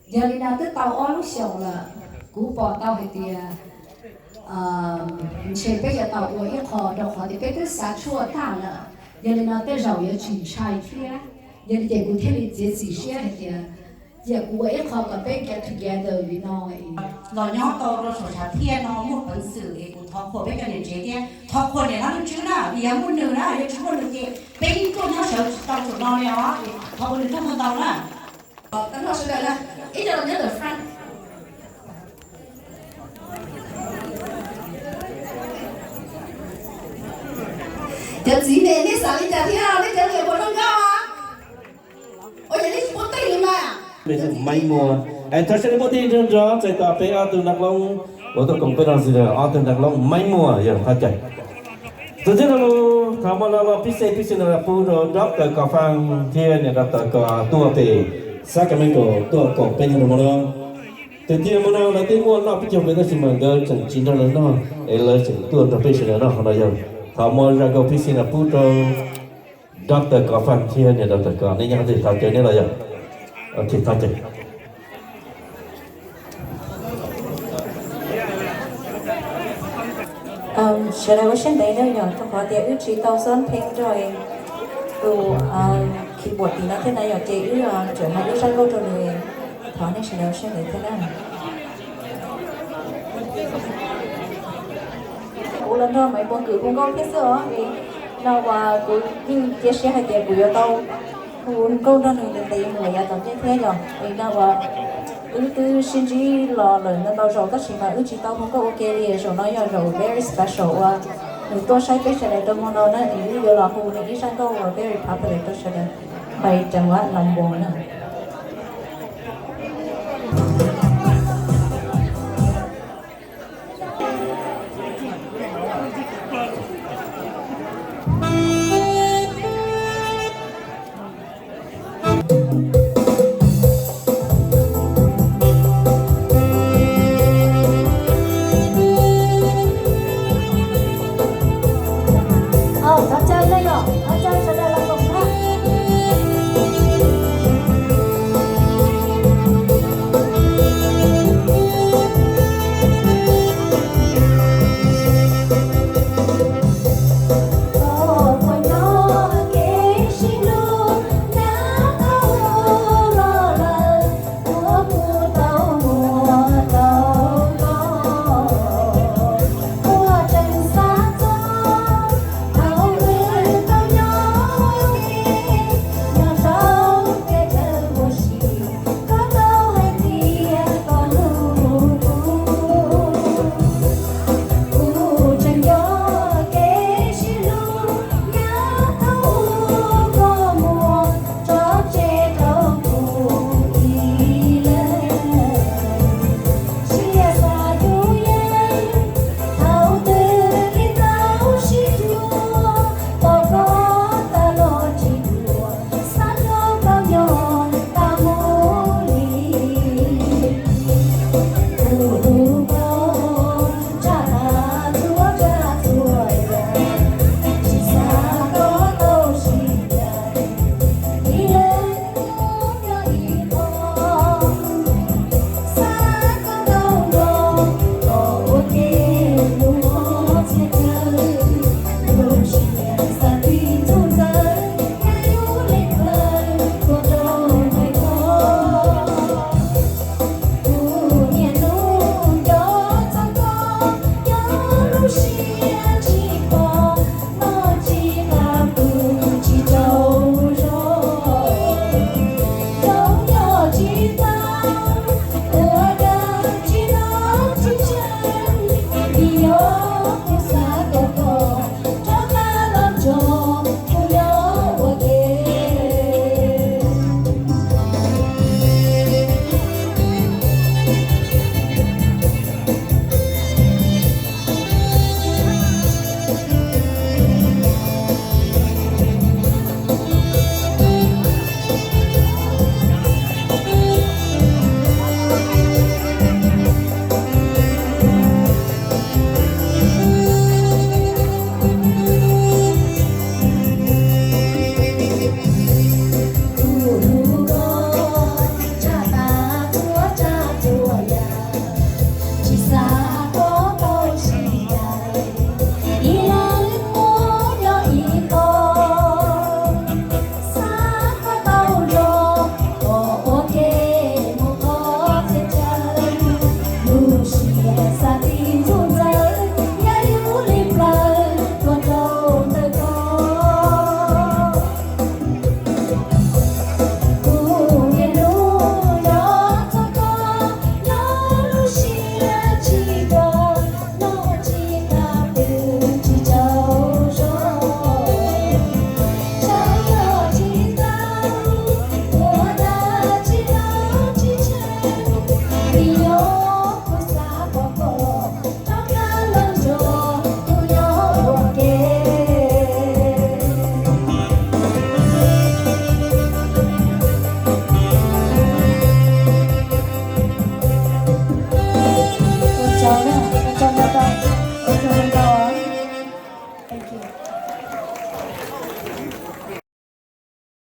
Yog li no twb tau ob lub xyoos lawm, kuv pom tau hais tias ntshe peb yuav tau ua ib qho rau qhov tias peb twb xav tshuaj tag lawm. Yog li no tej zaum yuav tsis ntshai thiab, yog li ces kuv thiaj li txiav txim siab hais tias cia kuv ua ib qho kom peb get together li no. Los nyob tau rau saum tshav thiaj no muaj peev xwm es kuv thov qhuas peb cov niam tsev thiab thov qhuas niam hlob Ntswb na, vim yog muaj nws na, yog tsis muaj nws ces peb yeej tuaj nyob sawv tsis tau saum no li os. Thov ua nws nrog muaj ntau na. Tab no sawv daws na, ib co los nyob ntawm front. Cov txiv me nej xav li cas thiab, nej cov niam puas zoo nkauj? Ua cas nej tsis muaj teeb li mas? Maiv Muas, es thov sawv daws muab tib nrog nrog txais tos peb ob tug nab loob uas tuaj koom peb no, ob tug nab loob Maiv Muas yog qhov cai. Tus thib no, thov muab lub pib xej pib xej no pub rau Doctor Kom Faj thiab niam Doctor Kom tuaj pem Sacramento tuaj koom peb hnub no. Tus thib no lawv twb muaj noj peb caug peb tab sis mas nkawd tseem tsis nrog lawv noj es lawv tseem tuaj nrog peb sawv daws noj qhov no yog. Thov muab zaj nkauj pib xej no pub rau Doctor Kom Faj thiab niam Doctor Kom, nej nyob qhov twg thov caw neb los yog. Ok, thov caw. Sawv daws ua siab ntev nawb, yog rau qhov tias wb tsis tau Xon Pheej Nroj tus keyboard tim no thiab na, yog ces wb tseem hais wb zaj nkauj rau nws, thov nej sawv daws ua siab ntev thiab na. Kuv los nrog Maiv Muas Kwm hu nkauj thiab xwb os, no uas kuv yeej cia siab hais tias kuv yuav tau hu nkauj nrog nws ntev ntev mus yav tom ntej thiab yog. Es no uas wb twb sib ntsib los lawm ntau ntau zaus tab sis mas wb tsis tau hu nkauj ua ke li, zaum no yog zaum very special uas nws tuaj saib peb sawv daws rau hmo no na, es wb yuav los hu nws ib zaj nkauj uas very popular rau sawv daws, Npais Ceev Vam Los Npoo na.